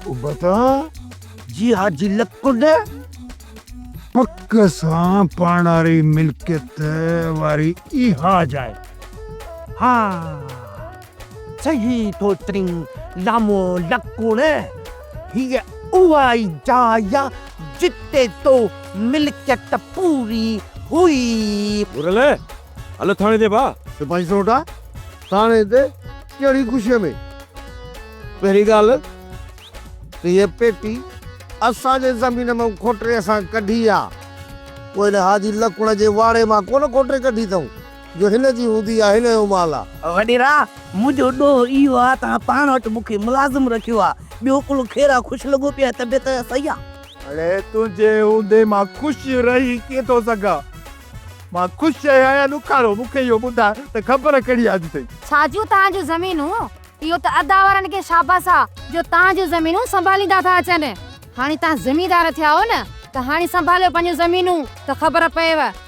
ابتا. جي حاجي لڪڻ. پڪ سان پاڻاري ملڪيت واري اها جاء. ها صحيح ٿو چئين لامو لڪڻ. هيء اها ئي جاء آ جتي تو ملڪيت پوري هئي. گهرل، هل ٿاڻي تي ڀاء. سپاهي سوڍا، ٿاڻي تي ڪهڙي خوشيء ۾؟ پهرين ڳالهه ته هيء پيٽي اسان جي زمين مان کوٽري اسان ڪڍي آ، پوء هن حاجي لڪڻ جي واڙي مان ڪونه کوٽري ڪڍي اٿئون، جو هن جي هوندي يا هن جو مال آ. وڏيرا، منهنجو ڏوهه اهو آ توهان پاڻ وٽ مون کي ملازم رکيو آ، ٻيو ڪل خير آ، خوش لڳو پيو آهين، طبيعت صحيح آ؟ اڙي تنهنجي هوندي مان خوش رهي ڪيئن ٿو سگهان؟ مان خوش آهيان يا ڏکارو، مون کي اهو ٻڌاء ته خبر ڪهڙي آ اڄ تائين. ڇا جون توهان جون زمينون؟ اهو ته ادا وارن کي شاباس آ جو توهان جون زمينون سنڀاليندا ٿا اچن. هاڻي توهان زميندار ٿيا آهيو نه ته هاڻي سنڀاليو پنهنجون زمينون ته خبر پئيو.